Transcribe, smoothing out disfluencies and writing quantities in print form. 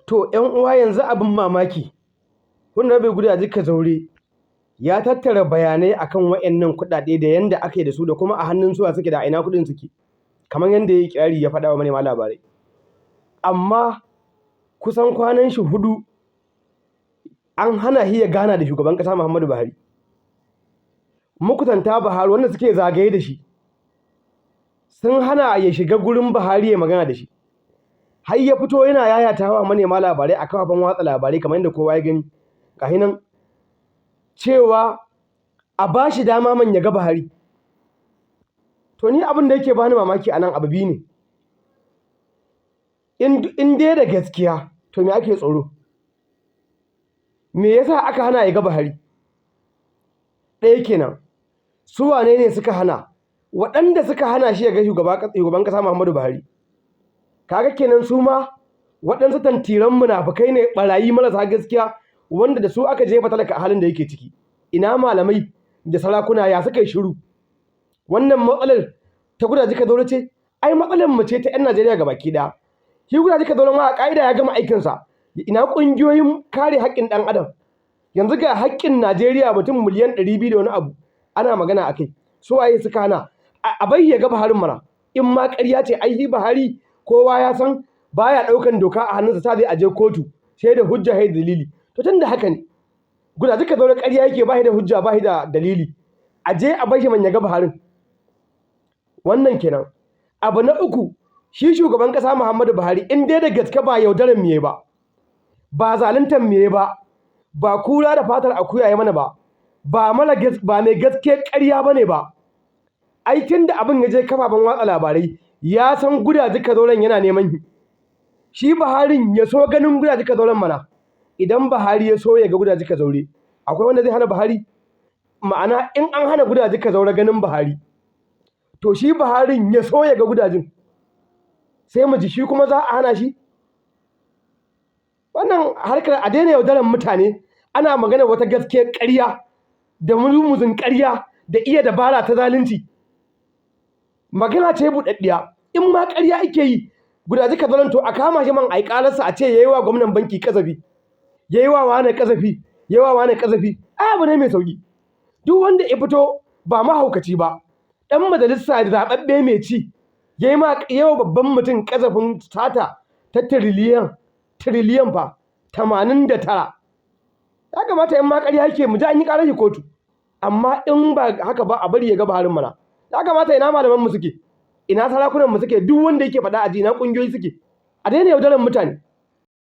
To 'yan uwa, yanzu abin mamaki, Honorable Gudaji Kazaure ya tattara bayanai akan waɗannan kuɗaɗe da yanda aka yi da su da kuma a hannun suwa suke da a ina kuɗin suke, kamar yanda ya yi ikirari ya faɗa wa manema labarai. Amma kusan kwanan shi 4 an hana shi ya gana da shugaban ƙasa Muhammadu Buhari. Makusanta Buhari wanda suke zagaye da shi sun hana ya shiga gurin Buhari ya magana da shi. Har ya fito yana yayatawa manema labarai a kafafen watsa labarai kamar yadda kowa ya gani. Ga nan cewa a ba shi dama man ya ga Buhari. To ni abin da yake bani mamaki a nan abu biyu ne. In dai da gaskiya, to me ake tsoro? Me yasa aka hana ya ga Buhari? Ɗaya kenan. Su wane ne suka hana? Waɗanda suka hana shi ya ga shugaban ƙasa Muhammadu Buhari. Kaga kenan su ma waɗansu tantiran munafukai ne, ɓarayi marasa gaskiya, wanda da su aka jefa talaka a halin da yake ciki. Ina malamai da sarakuna, ya suka yi shiru? Wannan matsalar ta Gudaji Kazaure ce? Ai matsalar mu ce ta 'yan Najeriya gabaki ɗaya. Shi Gudaji Kazaure ma a ƙa'ida ya gama aikinsa. Ina ƙungiyoyin kare haƙƙin ɗan adam? Yanzu ga haƙƙin Najeriya mutum miliyan 200 da wani abu ana magana a kai. Su waye suka hana? A bari ya ga Buharin mana. In ma ƙarya ce, ai shi Buhari kowa ya san baya ɗaukan doka a hannunsa, sa zai aje kotu sai da hujja sai da dalili. To tun da haka ne, Gudaji Kazaure ƙarya yake, ba shi da hujja, ba shi da dalili. A je a bar shi man ya ga Buharin. Wannan kenan. Abu na uku, shi shugaban ƙasa Muhammadu Buhari, in dai da gaske ba yaudarar mu ba, ba zaluntar mu ba, ba kura da fatar akuya ya mana ba, ba mara ba mai gaske ƙarya bane ba. Ai tun da abin ya je kafafen watsa labarai, ya san Gudaji Kazauren yana neman shi. Shi Buharin ya so ganin Gudaji Kazauren mana. Idan Buhari ya so ya ga Gudaji Kazaure, akwai wanda zai hana Buhari? Ma'ana, in an hana Gudaji Kazaure ganin Buhari, to shi Buharin ya so ya ga Gudajin. Sai mu ji shi kuma za a hana shi? Wannan harkar a daina yaudarar mutane, ana magana wata gaskiyar ƙarya da muzumuzun ƙarya da iya dabara ta zalunci. Magana ce buɗaɗɗiya. In ma ƙarya ake yi, Gudaji Kazauren, to a kama shi man a yi ƙararsa, a ce yayi wa gwamnan banki ƙazafi, yayi wa wane ƙazafi, yayi wa wane ƙazafi. Ai abu ne mai sauƙi. Duk wanda ya fito ba mahaukaci ba, ɗan majalisa zaɓaɓɓe mai ci, yayi ma yayi wa babban mutum ƙazafin sata ta tiriliyan, tiriliyan fa 89. Ya kamata in ma ƙarya yake mu ji an yi ƙarar shi kotu. Amma in ba haka ba, a bari ya ga Buharin mana. Ya kamata, ina malaman mu suke? Ina sarakunan mu suke? Duk wanda yake faɗa a ji, ina ƙungiyoyi suke? A daina yaudarar mutane.